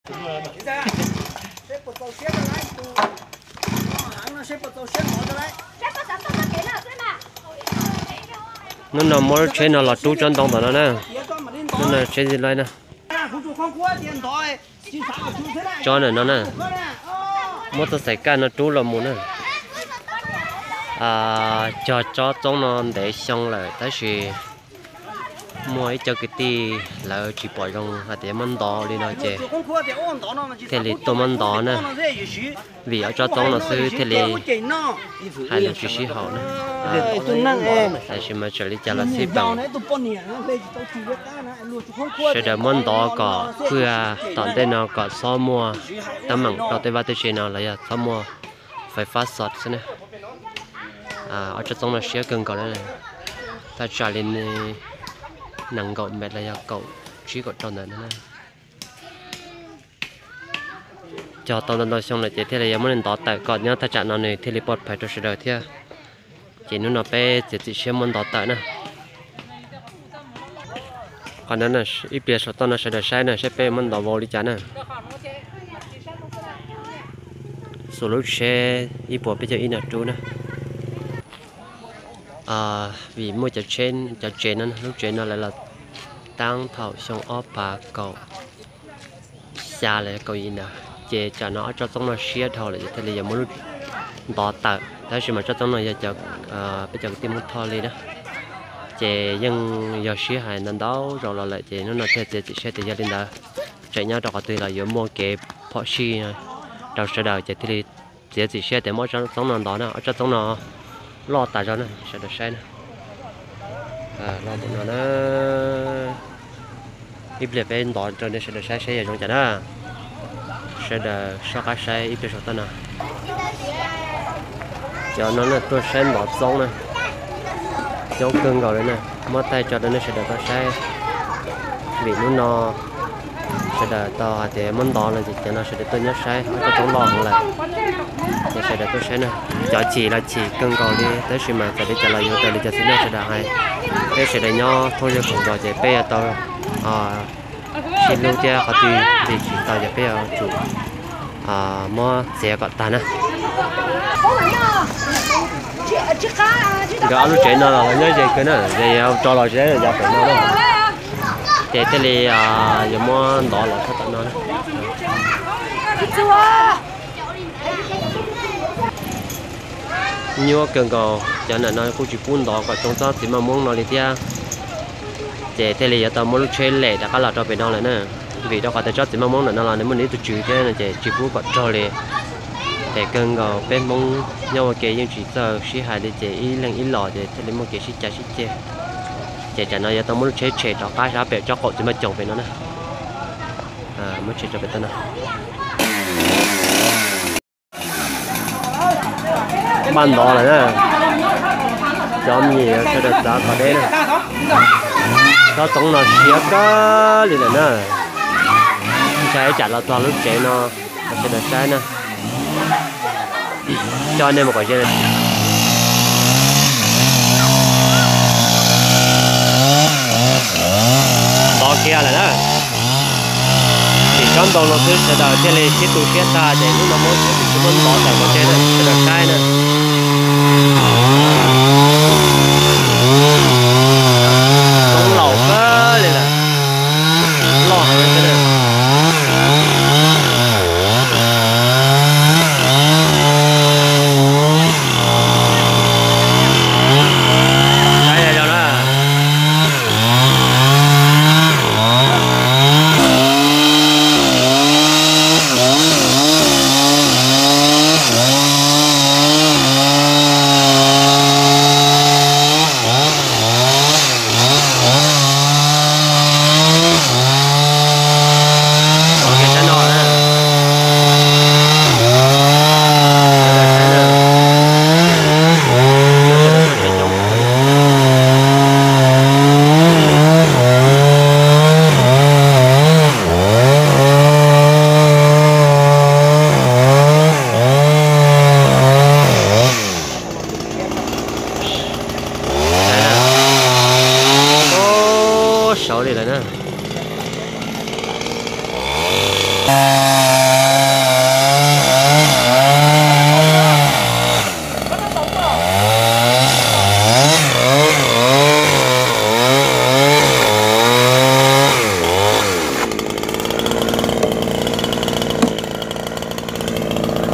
Hnub no muab lub tsheb no los rub tsob ntoo tom no na. Hnub no tsheb zib laib na. Tsob ntawm no na, muab txoj xaim kaj no rub los mus na. Cog tsob txoob no ntev xyoo lawm tab sis muaj ib co kwv tij lawv tsis pom zoo hais tias muab ntov li no ces thiaj li tuaj muab ntov na. Vim ob tsob txoob no xwb thiaj li hais lus tsis sib haum na. Tab sis mas txawm li cas los xij peem, sawv daws muab ntov kom pw tom ntej no kom txhob muaj teeb meem rau tej vaj tej tsev no los yog txhob muaj fais fab xov xwb na. Ob tsob txoob no siab kawg nkaus na, thaj tsam li nees nkaum mev los yog kaum tsib kaum rau ntawd na. Cog tau ntau ntau xyoo lawm ces thiaj li yuav muab nws ntov tawm kom nyob thaj tsam no nws thiaj li pov phais rau sawv daws thiab. Ces hnub no peb txiav txim siab muab ntov tawm na. Qhov no ib pliag saum toj no sawv daws saib na, saib peb muab ntov vau li cas na. Xuas lub tsheb ib puas peb caug ib no rub na. Vim muaj cov tsheb, cov tsev no, lub tsev no lawv los taab thaum xyoo ob phav kaum xya los kaum yim ntawd, ces tsam no ob tsob txoob no siab dhau lawm ces thiaj li yuav muab ntov tawm, tab sis mas tsob txoob no yog peb cov kwv tij Hmoob Thoj li na, ces yeej yog sib hais ntau ntau zaus los lawm ces hnub no thiaj txiav txim siab tias yog li ntawd, tseem nyob rau qhov twg los yuav muaj kev phom sij rau sawv daws ces thiaj li txiav txim siab tias muab ob tsob txoob no ntov na, ob tsob txoob no loj tas zog na, sawv daws saib na. Loj npaum no na. Ib pliag peb ntov rau nej sawv daws saib seb yog zoo cas na. Sawv daws soj qab saib ib pliag saum toj no. Cov no na tuaj saib ntov txoob na, coob kawg nkaus li na, muab thaij tso rau nej sawv daws tau saib. Vim hnub no sawv daws tau hais tias muab ntov no ces cov no sawv daws tuaj nyob saib, ob tsob txoob loj heev lawm. Ces sawv daws tuaj saib na, cov chim los chim kawg nkaus li tab sis mas txawm li cas los yuav raws li cov txiv neej sawv daws hais. Peb sawv daws nyob thoob zej koom zos ces peb yuav tau sib hlub thiab qhov twg vim tsis tau ces peb yuav tsum muab txiav kom tag na. Nkawd ob lub tsev no los nyob ze kawg na, ces yuav tso los tsev yav pem no na. Ces thiaj li yuav muab ntov los txog tom no na. Nyuaj kawg nkaus, cov ntawm no kuj tsis pub ntov kom tsoo tsob txiv maj moob no li thiab. Ces thiaj li yuav tau muab lub tsheb lem rov qab los rau pem no lawm na. Vim rau qhov tias tsob txiv maj moob ntawm no los nws muaj nws ib tug tswv thiab no ces tsis pub kom raug li. Ces kawg nkaus peb Hmoob nyob ua ke yeej tsis txawj sib hais li ces ib leeg ib los ces thiaj li muaj kev sib cav sib ceg. Ces tsam no yuav tau muab lub tsheb tshem rov qab sab pem tsob qaum txiv maj coom pem no na. Muab tshem rau pem toj no. Npaj ntov lawm na. Cov me nyuam sawv daws txav kom deb na. Tsob txoob no siab kawg li lawm na. Ntshai tsam los txog lub tsev no, sawv daws saib na. Coj nej mus kom ze. Ntov kiag lawm na. Vim tsob ntoo no xwb sawv daws thiaj li sib tu siab tag ces hnub no muab tsheb tsis muab ntov tawm pov tseg na, sawv daws saib na. Txoob laus kawg li lawm, loj heev li thiab na. Saib zoo na.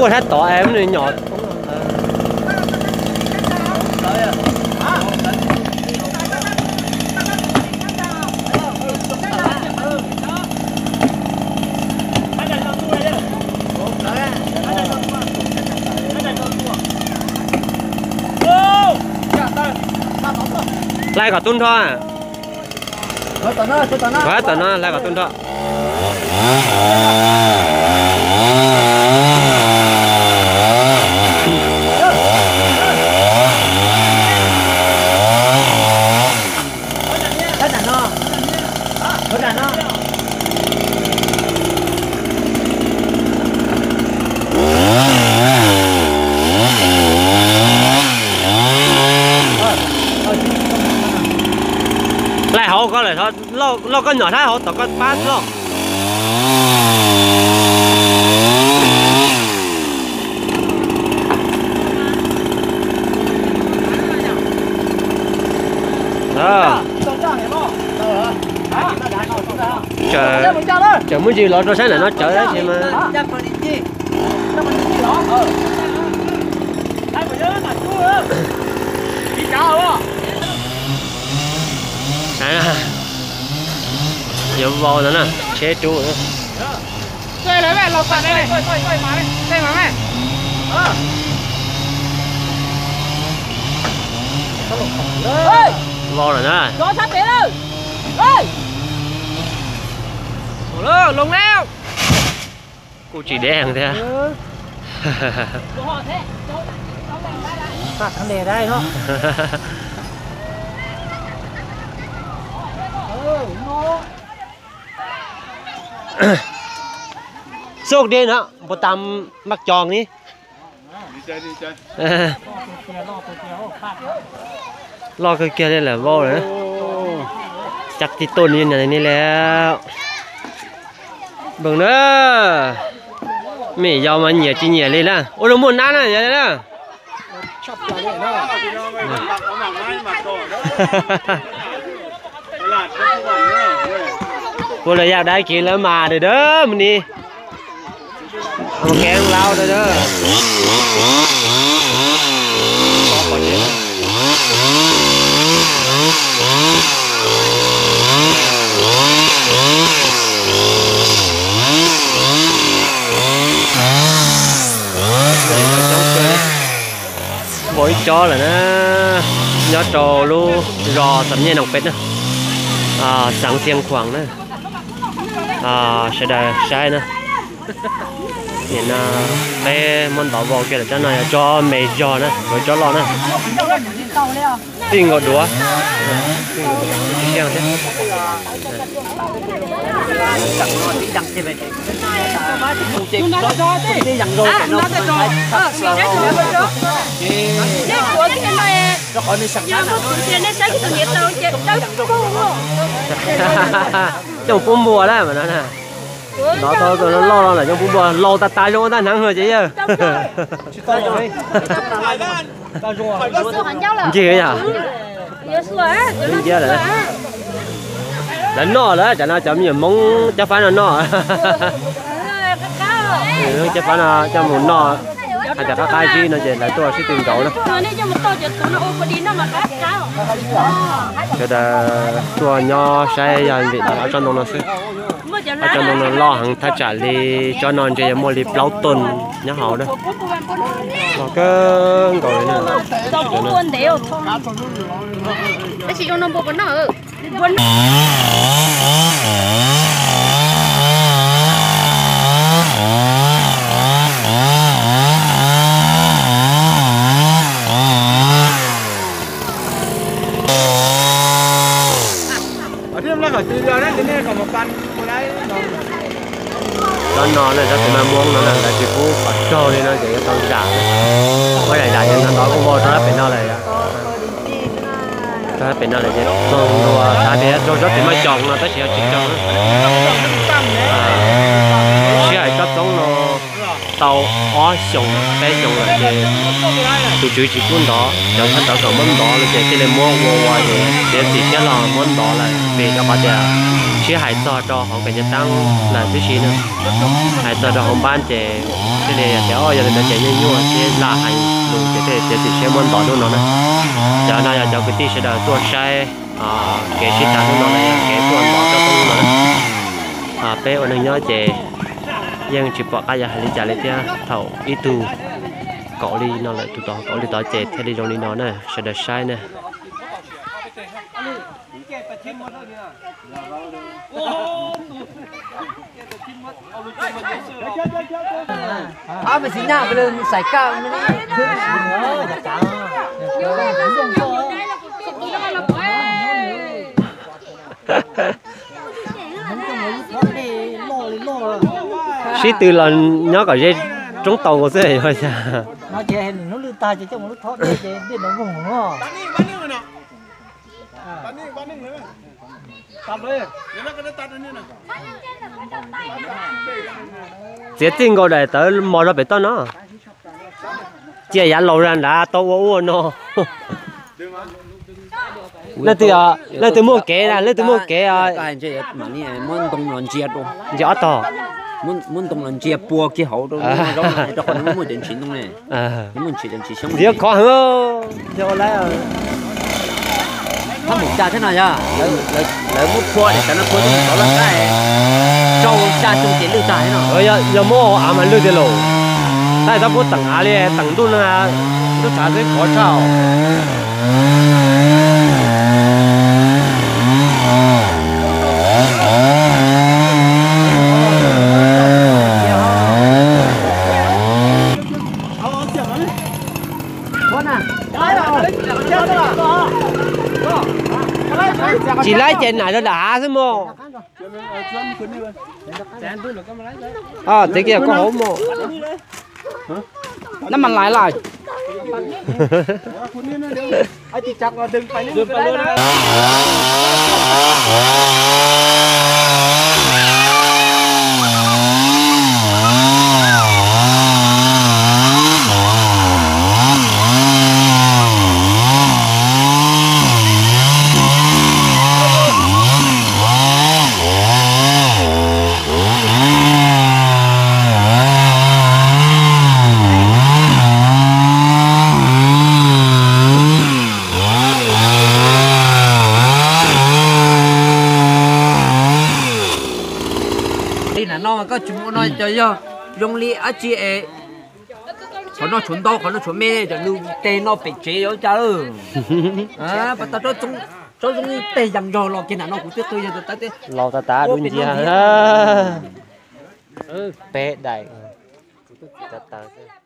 Ua thab tod es nws nyom. Laij kom tub nrho. Tom no, laij kom tub nrho. Laij hauv koj lawm, loj koj nyom thab hauv tom koj pab loj. Tseem muaj ntsis los rau sab nram no tsawv tab sis mas. Yuav vau ntawd na, tsheb rub. Vau lawm na. Kuj tsis deb heev thiab. Xúc đi nữa, một tầm mặt tròn đi. Loj kawg kiag li lawm vau lawm. Cab tib tuj ni li lawm. Npawg na, me yau mas nyiam tsis nyiam li na. Ua rau muaj nab na yog na. Pua lawm yam dab kiv lawm mas dawm dawm mus ni. Ua kev laus dawm dawm. Vau ib tsob lawm na, nyob rau lub zos Xam Nyej Noom Pes na, xeev Xiav Khuam na, sawv daws saib na. Nim no peb muab ntov vau kiag lawm, tsob no yog tsob me zog na, tsob loj na. Tij nkaus duav. Coj pub npua lawm mas no na. Ntov tau tus loj loj lawm coj pub npua, laus tas tas zoo ua ntaj hneev no ces yawg. Ncig yom. Lawv noj lawm, tsam no cov me nyuam Hmoob cob fab no noj. Cob fab no coj mus noj, hais tias qab qab zib no ces lawv tuaj sib tw ntaus na. Sawv daws tuaj nyob saib yog vim ob tsob ntoo no xwb. Ob tsob ntoo no loj heev, thaj tsam li tsob no ntshe yuav muaj li plaub tus nyob hauv na. Loj kawg nkaus li na. Tsob no na, tsob tiv maj muab no na, lawv tsis pub qhov raug li no ces yuav tau zam. Muab zam zam ces ntov ntov kuj vau rau lab pem no lawm. Rau lab pem no lawm ces raug dua, xav tias raug tsob tiv maj coos no tab sis yog tsis coos. Sij hawm tsob txoob no tau ob xyoos peb xyoos lawm ces tus tswv tsis pub ntov, cov nyob tod kom muab ntov no ces thiaj li muab ua ua ces txiav txim siab los muab ntov lawm vim rau qhov tias sib hais txog rau hauv kev cai taab lawm tib si na. Hais txog rau hauv npab ces thiaj li tias o yog li ntawd ces nyuaj nyuaj sib laj hais lus ces thiaj li txiav txim siab muab ntov hnub no na. Cov no yog cov kwv tij sawv daws tuaj saib kev sib tag hnub no los yog kev tuaj ntov rau hnub no na. Peb ua neeg nyob ces yeej tsis pom qab yuav hais li cas li thiab. Thaum ib tug kaum li no lawm, tus tod kaum li tod ces thiaj li zoo li no na, sawv daws saib na. Sib tw los nyob kom ze roob tau nkaus xwb yog. Txiav txij nkaus daim tawv mos rau pem toj no. Cia yav laus nrad tau ua ua no. Leej twg, leej twg muaj kev na, leej twg muaj kev. Muab ntoo los ntsia rau, ntsia ob tog, muab ntoo los ntsia pua kiag hauv rau, rau qhov muaj cov ntsis ntoo ne. Muaj ntsis cov ntsis xyoob ntxiv khov heev. Hab mus tsa thiab no yog lawv muab phua daim tawv no phua tau laj kab, rau tsa xyoo ces lwj tag no. Yog muab av mas lwj tiag lauj. Tab sis tab kuv teem av li teem ntuj no, ntuj tshav xwb khov tshaj. Tsis laib ces nam rau nram hav xwb mog. Txiav kiag koj hauv mog. Nab mas lais lais. Li nam no koj tsis mus no cov yog zoo li dab tsi es qhov no tshuav ntau, qhov no tshuav me, cov nws teg no pem tsev yuav cas lawm. Pas tau tsob zoo teg yas nrog los kiag nam no kuv twb qw yog tawv tawv. Laus tas tas dub nciab. Peb daim. Kuv twb txiv tawv tawv xwb.